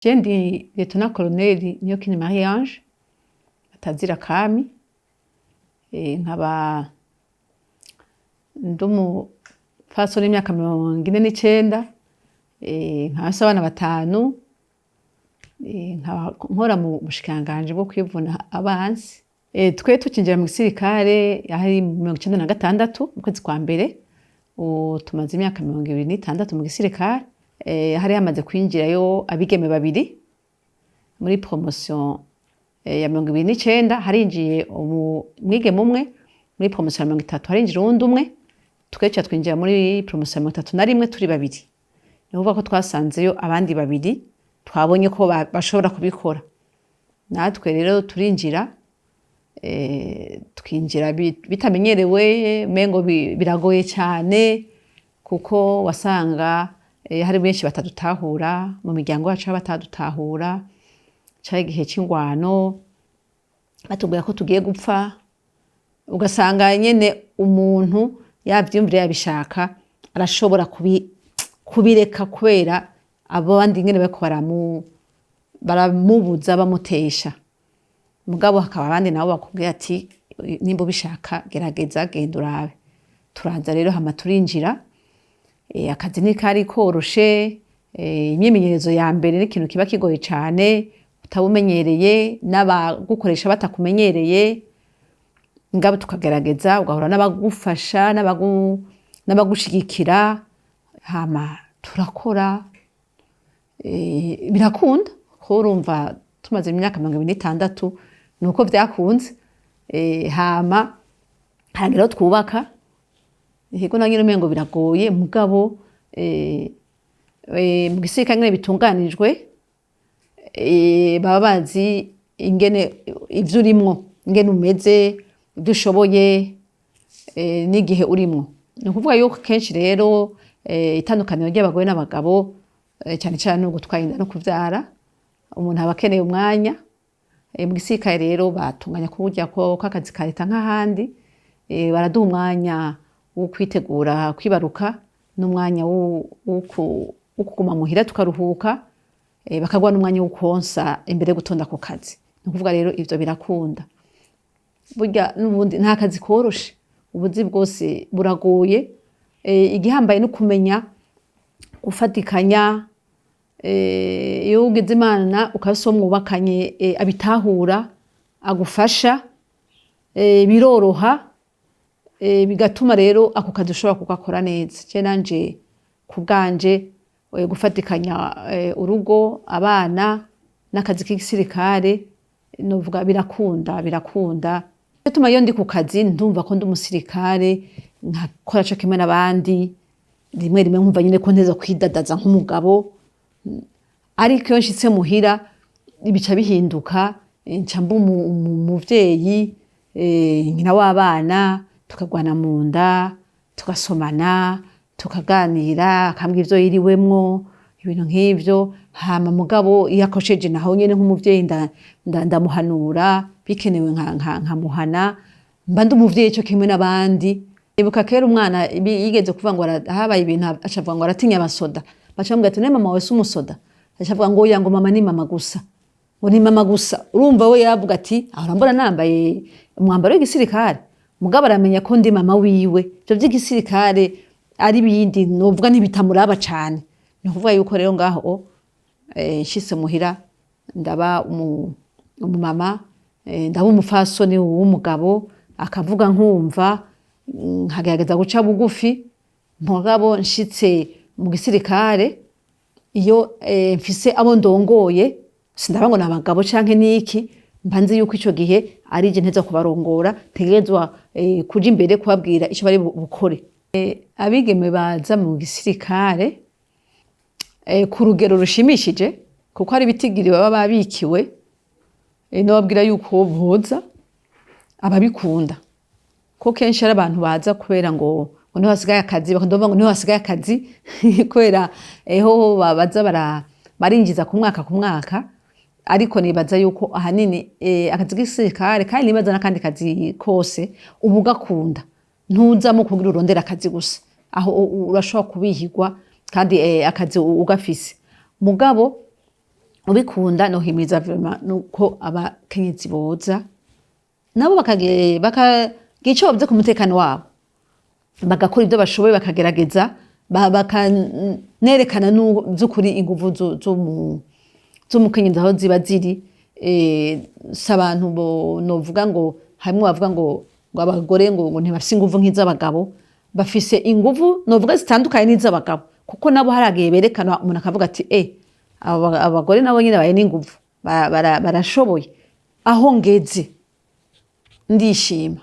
Je ndi Lieutenant Colonel Niyokindi Marie Ange Batazira Kami, nkaba ndi umupfasoni w'imyaka 49, nkaba mfise abana batanu, nkaba nkora mu bushikiranganji bwo kwivuna abansi. Twe tucinjira mu gisirikare hari mu 96 mu kwezi kwa mbere, ubu tumaze imyaka 26 mu gisirikare. Hari hamaze kwinjirayo abigeme babiri muri promotion ya 2019, harinjiye umwigeme umwe muri promotion ya 30, harinjira uwundi umwe, twe tuca twinjira muri promotion ya 31 turi babiri. Ni ukuvuga ko twasanzeyo abandi babiri twabonye ko bashobora kubikora. Natwe rero turinjira, twinjira bitamenyerewe, umengo biragoye cane, kuko wasanga hari benshi batadutahura, mu miryango yacu batadutahura, cari igihe c'ingwano, batubwira ko tugiye gupfa, ugasanga nyene umuntu yavyiyumvira yabishaka arashobora kubireka kubera abandi nyene bariko baramubuza bamutesha. Mugabo hakaba abandi nabo bakubwira ati: "Nimba ubishaka gerageza, genda urabe." Turaza rero, hama turinjira. Akazi ntikari koroshe, imyimenyerezo ya mbere ni ikintu kiba kigoye cane, utawumenyereye n'abagukoresha batakumenyereye, mugabo tukagerageza, ugahura n'abagufasha n'abagushigikira, hama turakora, birakunda, kuko urumva tumaze imyaka 26 nuko vyakunze. Hama haragera aho twubaka, yego na nyene umengo biragoye, mugabo mu gisirikare ingene bitunganijwe, baba bazi ingene ivyo urimwo, ingene umeze, ivyo ushoboye, n'igihe urimwo. Ni ukuvuga yuko kenshi rero itandukaniro ry'abagore n'abagabo, cane cane no gutwara inda no kuvyara, umuntu aba akeneye umwanya. Mu gisirikare rero batunganya kuburya ko akazi ka leta nk'ahandi, baraduha umwanya wo kwitegura kwibaruka n'umwanya wo kuguma muhira tukaruhuka, bakaguha n'umwanya wo kwonsa imbere yo gutonda ku kazi. Ni ukuvuga rero ivyo birakunda. Burya n'ubundi nta kazi koroshe, ubuzi bwose buragoye, igihambaye ni ukumenya gufatikanya. Iyo ugize Imana ukaba uwo mwubakanye abitahura, agufasha, biroroha, bigatuma rero ako kazi ushobora kugakora neza. Je nanje ku bwanje, gufatikanya urugo, abana n'akazi k'igisirikare, novuga birakunda, birakunda. Bituma iyo ndi ku kazi ndumva ko ndi umusirikare, nkakora co kimwe n'abandi, rimwe rimwe nkumva nyene ko nteza kwidadaza nk'umugabo, ariko iyo nshitse muhira bica bihinduka, nca mba umuvyeyi, nyina w'abana, tukagwana mu nda, tugasomana, tukaganira, akambwira ivyo yiriwemwo, ibintu nk'ivyo. Hama mugabo iyo akosheje naho nyene nk'umuvyeyi ndamuhanura, bikenewe nkamuhana, mba ndi umuvyeyi co kimwe n'abandi. Nibuka kera umwana yigeze kuvuga ngo habaye ibintu, aca avuga ngo aratinya abasoda. Baca bamubwira ati: "None mama wawe si umusoda?" Aca avuga ngo: "Oya," ngo "mama ni mama gusa," ngo "ni mama gusa." Urumva we yavuga ati: "Ahora mbona nambaye umwambaro w'igisirikare, mugabo aramenya ko ndi mama wiwe, ivyo vy'igisirikare ari ibindi novuga ntibitamuraba cane." Ni ukuvuga yuko rero ngaho nshitse muhira ndaba umumama, ndaba umupfasoni w'umugabo, akavuga nkumva, nkagerageza guca bugufi. Mugabo nshitse mu gisirikare, iyo mfise abo ndongoye, sindaba ngo ni abagabo canke niki, mba nzi yuko ico gihe ari je nteza kubarongora, ntegerezwa kuja imbere kubabwira ico bari bukore. Abigeme baza mu gisirikare ku rugero rushimishije, kuko hari ibitigiri baba babikiwe, nobabwira yuko boza ababikunda, ko kenshi ari abantu baza kubera ngo niho hasigaye akazi, bakunda ngo niho hasigaye akazi, kubera hoho baza barinjiza ku mwaka ku mwaka. Ariko nibaza yuko ahanini akazi k'igisirikare, kandi nibaza n'akandi kazi kose, uba ugakunda, ntuzamo kugira urondere akazi gusa, aho urashobora kubihirwa kandi akazi ugafise. Mugabo Ubikunda nohimiriza vraiment nuko abakenyezi boza nabo bakagira ico bavuze ku mutekano wabo, bagakora ibyo bashoboye, bakagerageza bakanerekana vy'ukuri inguvu z'umukenyezi aho ziba ziri. Si abantu novuga ngo harimwo bavuga ngo abagore ngo ntibafise inguvu nk'iz'abagabo. Bafise inguvu novuga zitandukanye n'iz'abagabo, kuko nabo haragiye berekana umuntu akavuga ati: "Abagore nabo nyene baye n'inguvu, barashoboye." Aho ngeze ndishima,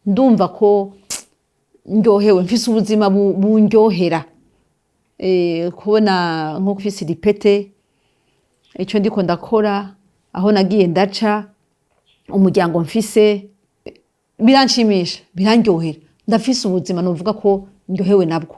ndumva ko ndyohewe, mfise ubuzima bundyohera. Kubona nko mfise iripete, ico ndiko ndakora, aho nagiye ndaca, umuryango mfise, biranshimisha, birandyohera. Ndafise ubuzima novuga ko ndyohewe nabwo.